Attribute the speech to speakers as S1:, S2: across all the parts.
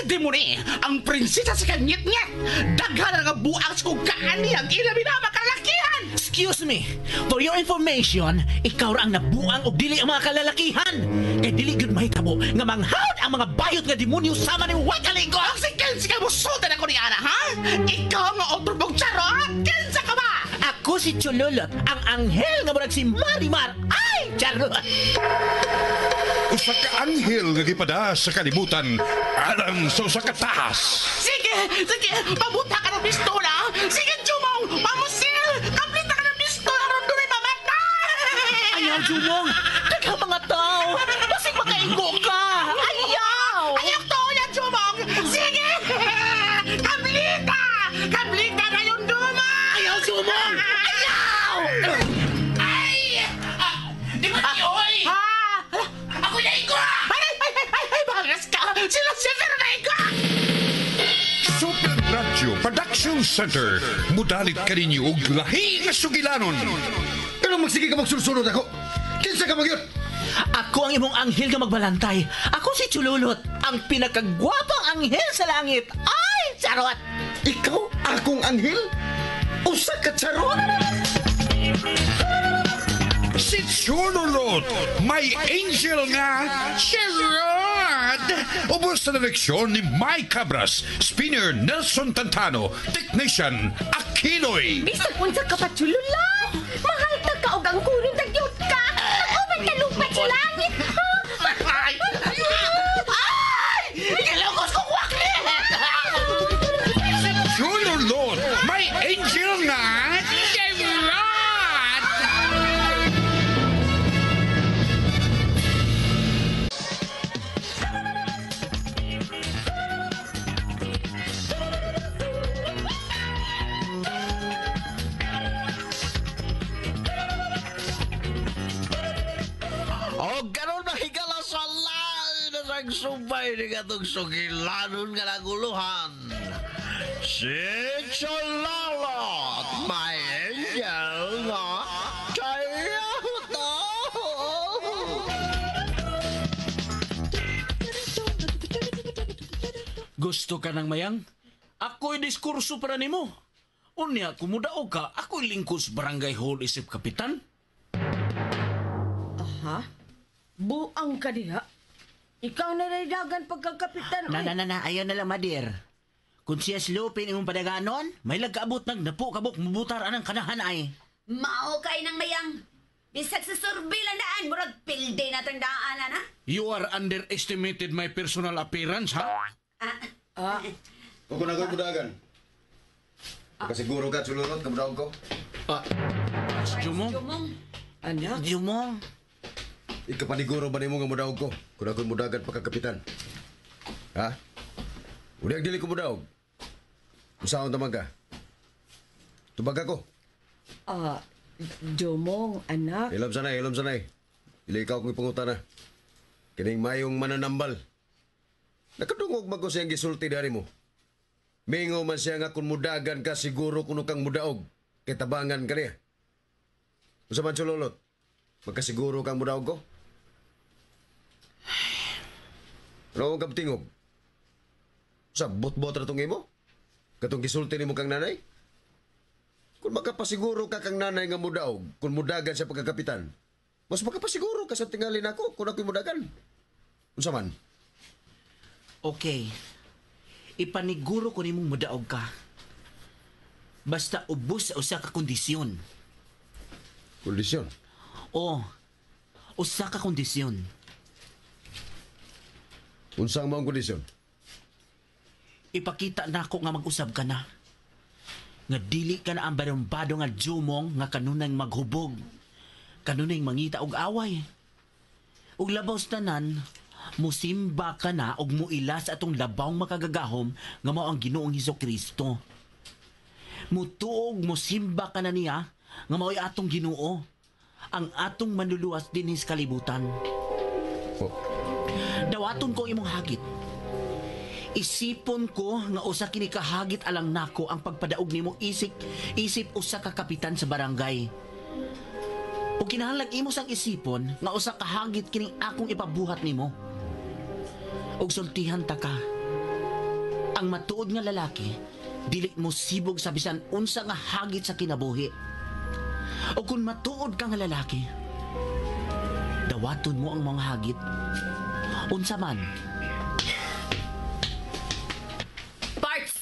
S1: si Demone, ang prinsesa sa kanyit-nyet. Daghan nga buang sa kong kaaniyang ilabi na makalakihan.
S2: Excuse me, for your information, ikaw ra ang nabuang og dili ang mga kalalakihan. Kay dili gyud mahitabo nga manghawd ang mga bayot nga demonyo sama ni Wakalingo.
S1: Ang si Kensi ka musultan ako ni Ana, ha? Ikaw nga otro charot! Kinsa ka ba?
S2: Ako si Chululot, ang anghel nga murag si Marimar. Ay, charot!
S3: Usa ka anghel nga gipada sa kalibutan alang sa usa ka tahas.
S1: Sige, sige, pabuta ka ng pistola. Sige, Jumong, pamusil! Kaplita ka ng pistola, ron doon mamatay!
S2: Ayaw, Jumong! Daghang mga tao! Basig makaigo ka! Ayaw!
S1: Ayaw to, yan, Jumong! Sige! Kaplita! Kaplita na yung duma!
S2: Ayaw, Jumong! Ayaw!
S1: Ay! Di ba oy? Ha? Ako na igo! Ay, ay, ay, ay, ay, bangas ka! Sila si na igo!
S3: Super Radio Production Center. Mudalit kaninyo og lahi nga sugilanon.
S4: Pero magsige ka magsulsunod ako. Kinsa ka magyot?
S2: Ako ang imong anghel nga magbalantay. Ako si Chululot, ang pinakagwapang anghel sa langit. Ay, charot!
S4: Ikaw akong anghel? Usa ka charot?
S3: Si Chululot, may angel nga charot! Ubos sa direksyon ni Mike Cabras, spinner Nelson Tantano, technician Aquinoy.
S5: Bisag unsa ka pa, Chululot! Mahal ta ka og ang kuron tagyot ka! Nag-uban ka lupa sa langit!
S1: Ay! Ay! Gilugos kong wakli!
S3: Si Chululot, may angel nga charot!
S6: O karon mahigala sa lain na sagsubay ni katong sugilanon nga naguluhan. Si Cholalot, my angel nga Chayota.
S2: Gusto ka ng mayang? Ako'y diskurso para nimo. Unya, kumudaog ka, ako'y lingkod sa barangay hall isip kapitan.
S5: Aha? Buang ka diha? Ikaw na dagan pagkakapitan.
S2: Na, na, na, na, ayaw na lang, madir. Kung siya slupin imong padaganon, may lagkaabot nag napo kabok mubutar anang kanahan ay.
S7: Mao kay nang mayang. Bisag sa survey lang daan, murag pilde na tang daan na.
S8: You are underestimated my personal appearance, ha?
S7: Ah,
S4: Kung na ko mudagan. Kasiguro ka sulunod kamudaog ko.
S8: Jumong,
S7: Jumong.
S5: Anak?
S2: Jumong.
S4: Ikapaniguro ba nimo nga mudaog ko? Kung ako'y mudagan pagkakapitan. Ha? Uli ang dili ko mudaog. Usaon tamang ka? Tubag ako.
S5: Ah, Jumong, anak.
S4: Ilom sanay, ilom sanay. Ili ikaw kong ipangutana. Kining mayong mananambal. Nakadungog man ko siyang gisulti dari mo. Mingo man siya nga kung mudagan ka siguro kuno kang mudaog. Kay tabangan ka niya. Usa man sululot. Magkasiguro kang mudaog ko? Ano ang kaptingog? Sa bot-bot ra tong imo? Katong gisulti nimo kang nanay? Kung makapasiguro ka kang nanay nga mudaog, kung mudagan sa pagkakapitan, mas makapasiguro ka sa tingali nako kung ako'y mudagan. Unsa man?
S2: Okay. Ipaniguro ko nimong mudaog ka. Basta ubos sa usa ka kondisyon.
S4: Kondisyon.
S2: O, usa ka kondisyon.
S4: Unsa ang maong kondisyon?
S2: Ipakita nako nga mag-usab ka na. Nga dili ka na ang barumbado nga jumong nga kanunay maghubog. Kanunay mangita og away. Ug labaw sa tanan, musimba ka na og muila sa atong labawng makagagahom nga mao ang Ginoong Hesukristo. Mutuog musimba ka na niya nga mao'y atong Ginoo, ang atong manluluwas dinhi sa kalibutan.
S4: Oh,
S2: Dawaton ko ang imong hagit. Isipon ko nga usa kini kahagit alang nako ang pagpadaog nimo isip isip usa ka kapitan sa barangay. O kinahanglan imo sang isipon nga usa ka hagit kining akong ipabuhat nimo. Og sultihan ta ka. Ang matuod nga lalaki, dili mo sibog sa bisan unsa nga hagit sa kinabuhi. O kung matuod ka nga lalaki, dawaton mo ang mga hagit. Unsa man.
S7: Parts!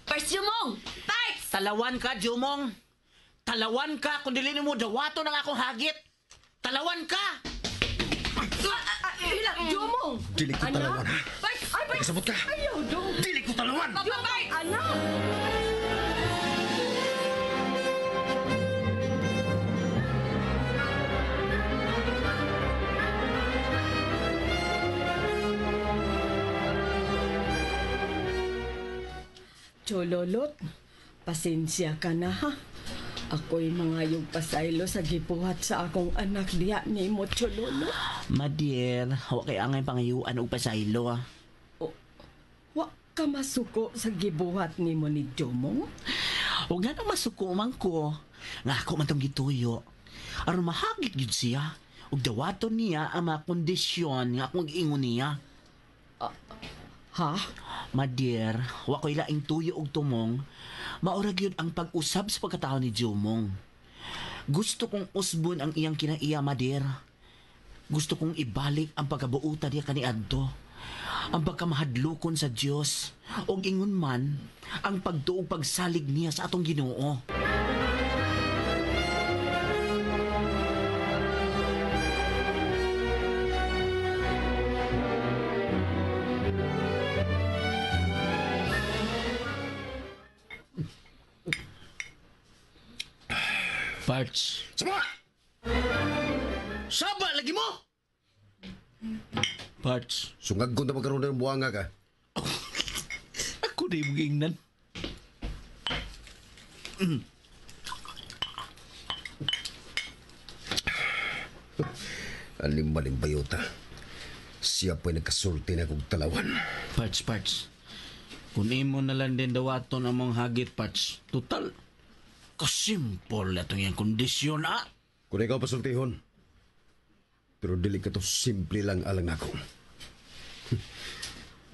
S7: Parts, Jumong! Parts!
S2: Talawan ka, Jumong. Talawan ka kung dili nimo dawaton ang akong hagit. Talawan ka!
S5: Hila, Jumong!
S4: Dili ko talawan, ha?
S7: Parts!
S5: Ay, Parts!
S4: Kasabot ka!
S5: Ayaw, dong!
S4: Dili ko talawan!
S7: Papa, Parts!
S5: Anak! Chololot, pasensya ka na ha. Ako'y mangayog pasaylo sa gibuhat sa akong anak diha ni mo, Chololot.
S2: Madier, wa kay angay pangayuan og pasaylo ah.
S5: O, wa ka masuko sa gibuhat nimo ni Jomong?
S2: Huwag nga na masuko man ko. Nga ako man tong gituyo. Aron mahagit gyud siya. Ug dawaton niya ang mga kondisyon nga akong giingon niya.
S5: Ha?
S2: Madier, wa ko'y laing tuyo og tumong. Maura gyud ang pag-usab sa pagkatao ni Jumong. Gusto kong usbon ang iyang kinaiya, Madier. Gusto kong ibalik ang pagkabuutan niya kaniadto. Ang pagkamahadlokon sa Dios og ingon man ang pagtuog pagsalig niya sa atong Ginoo. Parts.
S4: Sama!
S6: Saba lagi mo!
S2: Parts.
S4: Sungag ko na magkaroon ng buwanga ka.
S2: Ako na yung giingnan.
S4: Alim-maling bayota. Siya pa'y nagkasulti na kong talawan.
S2: Parts, parts. Kung imo na lang din dawaton ang mga hagit, parts. Total, kasimple atong iyang kondisyon, ah.
S4: Kung ikaw pasultihon. Pero dili ka to simple lang alang ako.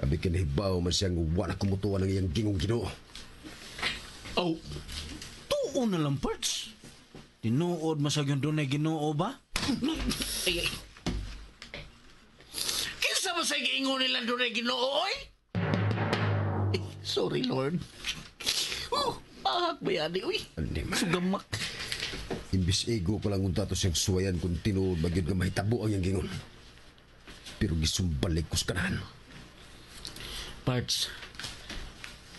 S4: Abi kinahibaw man siyang wala kumutuan ng iyang gingong Ginoo.
S2: Oh, tuon na lang, parts. Tinuod masag yung dunay Ginoo ba? Ay, ay.
S6: Kinsa ba sa giingon nila dunay Ginoo, oy? Eh, sorry, Lord. Oh, ahak ba yan, uy?
S4: Anima.
S6: Sugamak.
S4: Imbis ego pa lang unta to siyang suwayan kung tinuod ba gyud nga mahitabo ang iyang gingon. Pero gisumbalik ko sa kanahan.
S2: Parts.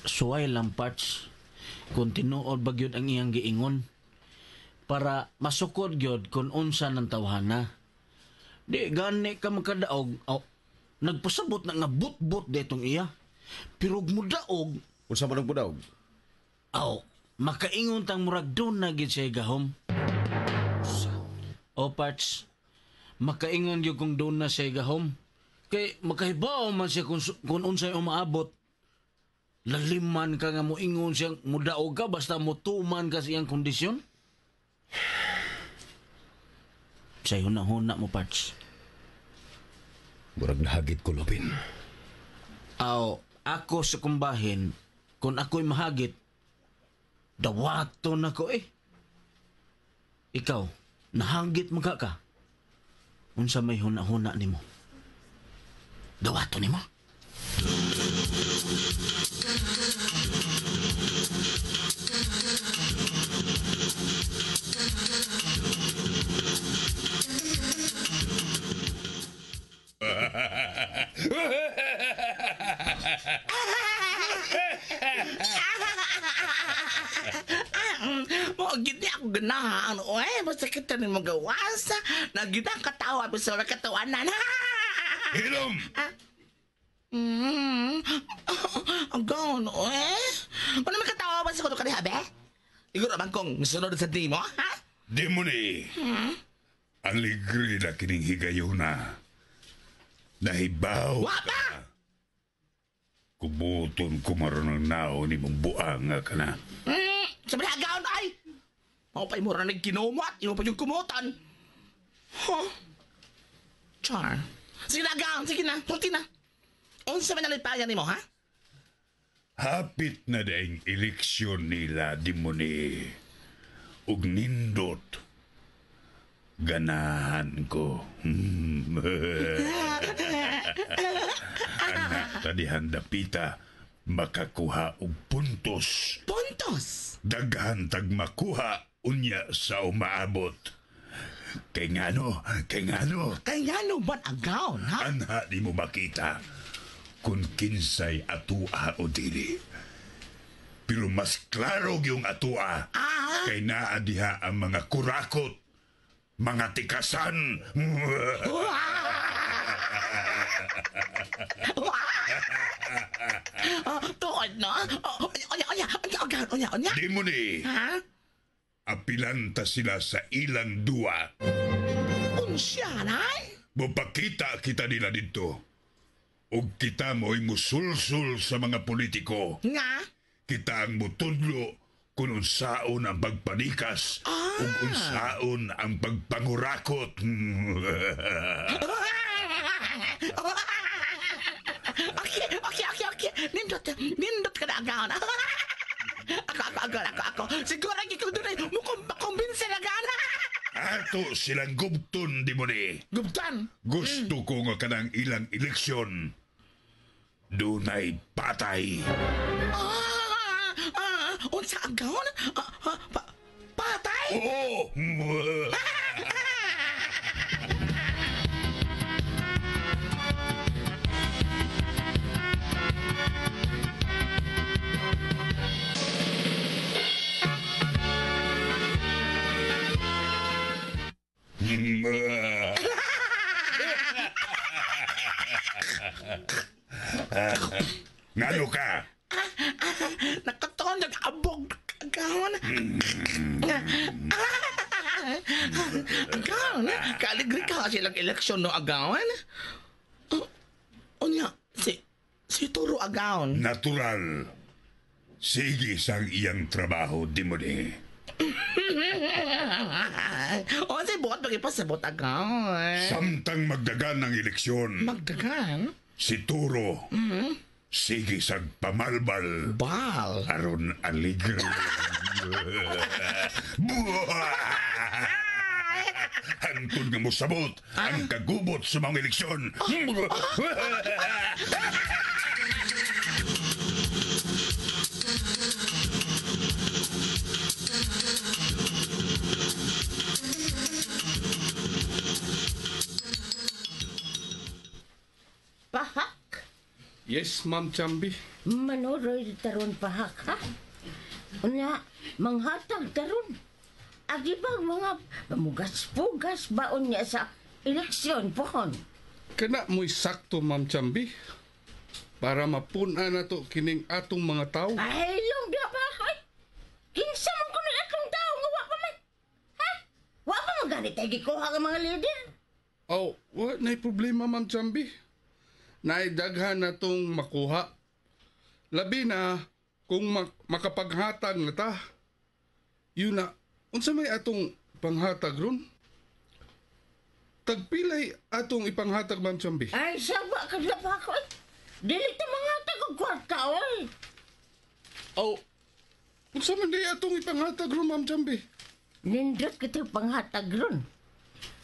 S2: Suway lang, parts. Kung tinuod ba gyud ang iyang giingon. Para masukod gyud kung unsa ng tawhana. Di gani ka makadaog. Oh, nagpasabot na nga but-but detong iya. Pero ug mudaog,
S4: Unsa man ang budaog?
S2: aw, makaingon tang murag doon na gid siya gahom. O parts, makaingon gyud kung doon na siya gahom. Kay makahibaw man siya kung unsay umaabot. Laliman ka nga moingon siyang mudaog ka basta motuman ka sa iyang kondisyon. Sa huna-huna mo, parts.
S4: Murag nahagit ko, Lopin.
S2: Aw, ako sa kumbahin, kung ako'y mahagit, dawaton ako eh. Ikaw, nahagit mo ka ka. Unsa may huna-huna nimo? Dawaton nimo?
S1: Mo gid ako ganahan oy, basta kita ni magawasa. Nagid ang katawa bisan wala katawanan.
S3: Hilom!
S1: Ang gaon oy. Ano may katawa ba sa kuno kaniha be? Iguro man kong sunod sa di mo, ha?
S3: Di mo ni. Aligre na kining higayuna. Nahibaw
S1: Wa
S3: ka. Kubuton ko maron ang nao ni mong buanga ka na.
S1: Sabi na gaon ay. Mao pa'y mura nag kinumot, imo pa yung kumutan. Huh? Char. Sige na, gaon. Sige na. Sulti na. Unsa man nalipayan nimo, ha?
S3: Hapit na daing eleksyon nila, Dimoni. Ug nindot. Ganahan ko. Anak tadihan dapita, makakuha og puntos.
S1: Puntos?
S3: Daghan tag makuha unya sa umaabot. Kay ngano, kay ngano.
S1: Kay ngano man agaw, ha?
S3: Anha di mo makita kung kinsay atua o dili. Pero mas klaro yung atua.
S1: Ah?
S3: Kay naa diha ang mga kurakot, mga tikasan.
S1: Tuod na? Onya, onya, onya, onya, onya, onya.
S3: Di mo ni.
S1: Ha?
S3: Apilanta sila sa ilang duwa.
S1: Unsya, nay?
S3: Mupakita kita nila dito. Og kita mo'y musulsul sa mga politiko.
S1: Nga?
S3: Kita ang mutudlo kung unsaon ang pagpanikas ug unsaon ang pagpangurakot.
S1: Okay, okay, okay, okay. Nindot, nindot ka na agaw na. Ako, ako, ako, ako, ako. Siguro ang ikaw doon ay mukumbinse na gana.
S3: Ato silang gubton, di mo ni.
S1: Gubton?
S3: Gusto ko nga kanang ilang eleksyon. Dunay patay.
S1: Unsa agaw na? Patay?
S3: Oo! Ngano ka?
S1: Nakatoon, nag-abog agawan. Agawan, kaaligri ka silang eleksyon no agawan. Unya, si Turo agawan.
S3: Natural. Sige sang iyang trabaho, di mo ni.
S1: O, si Bot, magipasabot agawan.
S3: Samtang magdagan ng eleksyon.
S1: Magdagan?
S3: Si Turo. Sige sag pamalbal.
S1: Bal.
S3: Aron aligre. Hantod nga mosabot ang kagubot sa mga eleksyon.
S5: Pahak?
S8: Yes, Ma'am Chambi.
S5: Manuroy taron pahak, ha? Una, manghatag taron. Agi bang mga pamugas-pugas baon niya sa eleksyon pohon?
S8: Kana mo'y sakto, Ma'am Chambi. Para mapuna na to kining atong mga tao.
S5: Ay, long di pa ako. Kinsa man kuno atong tao nga wa pa man. Ha? Wa pa man ganit ay gikuha ang mga leader.
S8: Oh, wa na'y problema, Ma'am Chambi. Naidaghan na tong makuha. Labi na kung makapaghatag na ta. Yun na, unsa may atong panghatag ron? Tagpilay atong ipanghatag, Ma'am Chambi.
S5: Ay, sawa ka na pa ako. Dili ta manghatag og kwarta, oy.
S8: Oh, unsa man di atong ipanghatag ron, Ma'am Chambi?
S5: Nindot kita panghatag ron.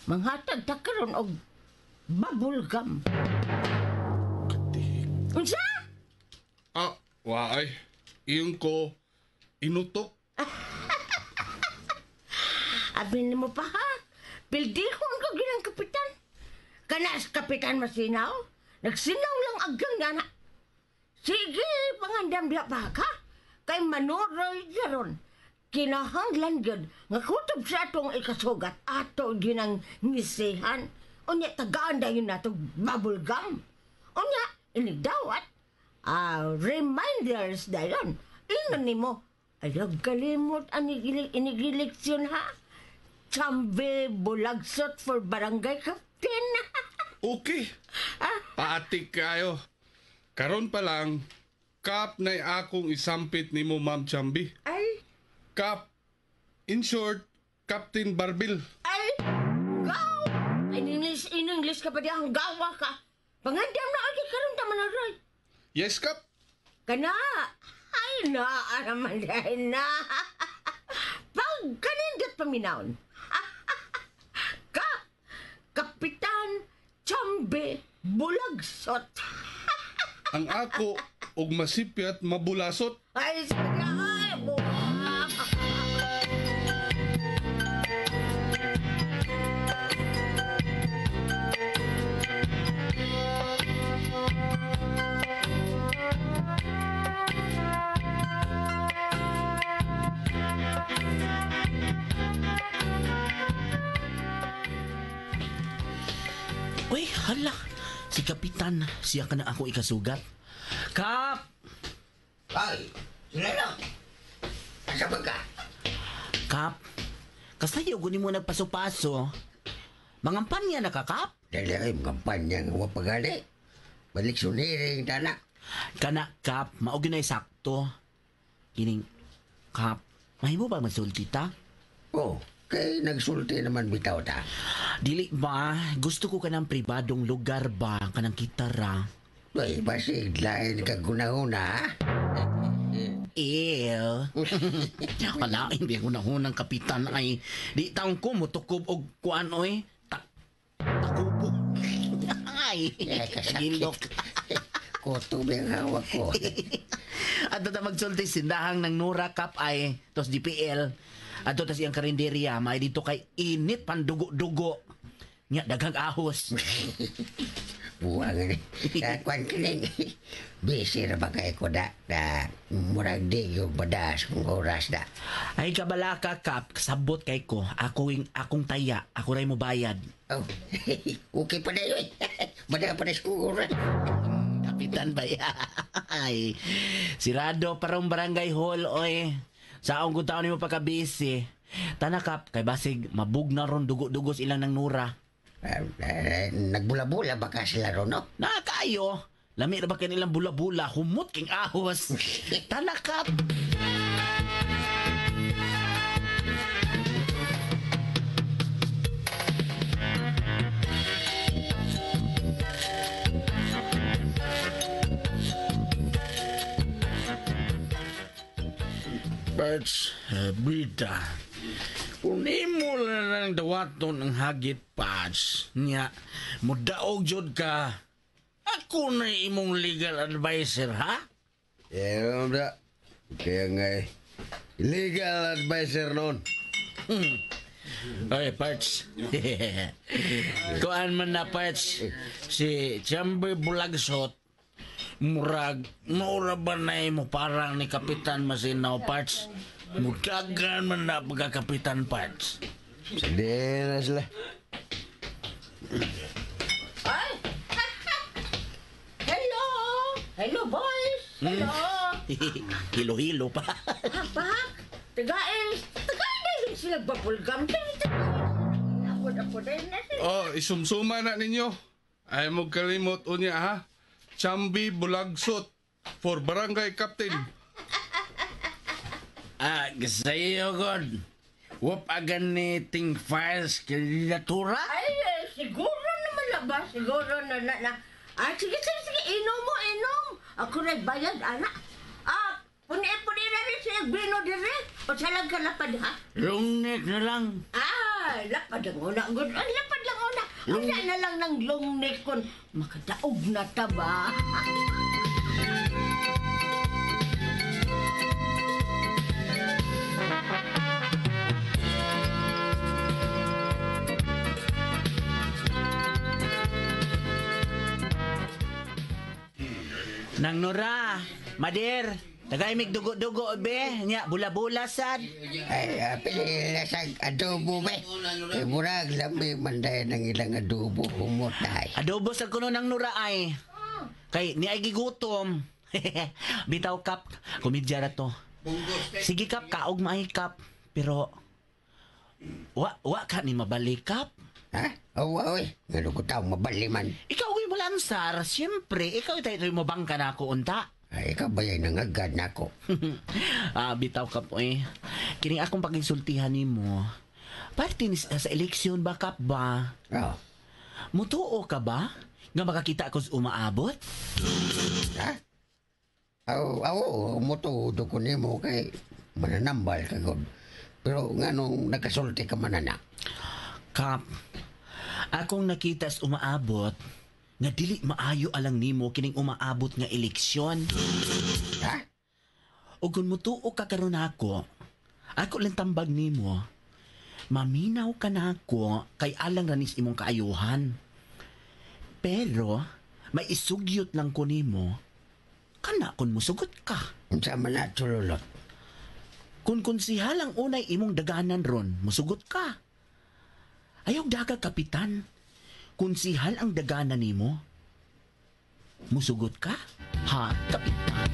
S5: Manghatag ta karon og bubble gum. Unsa?
S8: Ah, waay. Iyon ko inutok.
S5: Abi nimo pa ha? Pildihon ko ginang kapitan. Kana sa kapitan masinaw. Nagsinaw lang agang gana. Sige, pangandam diha pa ka. Kay manuroy karon. Kinahanglan gyud nga kutob sa atong ikasugat ato ginang ngisihan. Unya tagaan dayon nato bubble gum. Unya inigdawat reminders dayon. Ingon nimo ayaw kalimot ani inigileksyon ha. Chambe bulagsot for barangay captain.
S8: Okay. Paatik kayo. Karon pa lang, kap na'y akong isampit nimo, Ma'am Chambi.
S5: Ay.
S8: Kap. In short, Captain Barbil.
S5: Ay, go! In English, in English ka pa di ang gawa ka. Pangandam na agi karon ta manaroy.
S8: Yes, Kap.
S5: Kana, ay na, naman dahil na. Pagkanindot paminawon. Kap, Kapitan Chambe Bulagsot.
S8: Ang ako og masipyat mabulasot.
S5: Ay, sige, ay, buwak.
S2: Uy, hala. Si Kapitan, siya ka na ako ikasugat. Kap!
S9: Ay, sila na. Asa ba ka?
S2: Kap, kasayo guni mo nagpaso-paso. Mangampanya na ka, Kap?
S9: Dali ay kampanya nga wa pagali. Balik suniring tana.
S2: Kana, Kap, mao gyud na sakto. Kining, Kap, mahimo ba magsulti ta?
S9: Oh, kay nagsulti naman bitaw ta.
S2: Dili ba, gusto ko kanang pribadong lugar ba, kanang kitara.
S9: Uy, basig lain kag gunahuna, ha?
S2: Ew. Wala, hindi ako nahunang kapitan ay. Di taong ko, mutukob og kuan oy. Takubo. Ay,
S9: Eh,
S2: gilok.
S9: Kutob ang hawak ko.
S2: At ta magsulti sindahang ng Nura Cup ay tos DPL. Adto tas iyang karinderya may dito kay init pandugo-dugo. Nya daghang ahos.
S9: Buwang ni. Kwan kining. Busy ra ba kay ko da? Da, murag di yung badas kung oras da.
S2: Ay kabalaka Kap, sabot kay ko. Ako yung akong taya, ako ray mo bayad.
S9: Oh, okay pa na yun. Bada pa na sa oras.
S2: Kapitan ba ay. Sirado parang barangay hall oy. Saong kung taon nimo pagka-busy. Tanakap kay basig mabug na ron dugo-dugos ilang ng Nura.
S9: Nagbula-bula ba ka sila ron, no?
S2: Nakaayo. Lami ra ba kanilang bula-bula, humot king ahos. Tanakap.
S6: Parts, bida. Kung imo lang dawaton ang hagit, Parts, niya, mudaog jud ka. Ako na imong legal advisor, ha?
S4: Yeah, bra. Kaya nga eh. Legal advisor noon.
S6: Oy, Parts. Kuan man na, Parts. Si Chamber Bulagsot, murag, maura ba na imo parang ni Kapitan Masinaw, Parts? Mudagan man na pagka-Kapitan, Parts.
S4: Sige na sila.
S5: Ay! Hello! Hello, boys! Hello!
S2: Hilo-hilo pa.
S5: Pak! Tagain! Tagain na yun sila bubblegum. Ako din na sila.
S8: Oh, isumsuma na ninyo. Ay mo kalimot unya ha. Chambi Bulagsot for barangay captain.
S6: Ah, sa'yo, God. Wap agan ni ting files kandidatura?
S5: Ay, eh, siguro naman na ba? Siguro na na na. Ah, sige, sige, sige. Inom mo, inom. Ako nagbayad, anak. Ah, puni-puni na rin siya bino dire. O sa lang ka lapad, ha?
S6: Long neck na lang.
S5: Ah, lapad ang una. Good. Ah, lapad lang una. Una na lang ng long neck kon makadaog na ta ba?
S2: Nang Nora, Madir, tagay mig dugo-dugo be, nya bula-bula sad.
S9: Ay, pili na sa adobo, be. Kay murag lami man dahil ng ilang adobo humot ay.
S2: Adobo sa kuno ng Nora ay. Kay ni ay gigutom. Bitaw kap, komedya ra to. Sige kap, kaog maay kap. Pero wa ka ni mabalik kap.
S9: Ha? Oh, oy. Ngano ko tao mabali man.
S2: Ikaw ko'y mulansar, siyempre, ikaw tayo tayo mabangka na ako unta.
S9: Ay, ikaw ba yan nangagad na ako?
S2: Ah, bitaw kap oy. Kining akong paginsultihan nimo. Parte ni sa eleksyon ba kap ba?
S9: Oh.
S2: Mutuo ka ba? Nga makakita ko sa umaabot?
S9: Ha? Aw, aw, mutuo ko nimo kay mananambal ka gud. Pero nganong nakasulti ka man ana?
S2: Kap, akong nakita sa umaabot nga dili maayo alang nimo kining umaabot nga eleksyon.
S9: Ha?
S2: O kung mutuo ka karon ako, ako lang tambag nimo. Maminaw ka na ako kay alang ranis imong kaayuhan. Pero may isugyot lang ko nimo. Kana kun musugot ka.
S9: Unsa man na tululot?
S2: Kung konsihal ang unay imong daganan ron, musugot ka. Ayaw daga, kapitan. Konsihal ang daganan nimo, musugot ka? Ha, kapitan?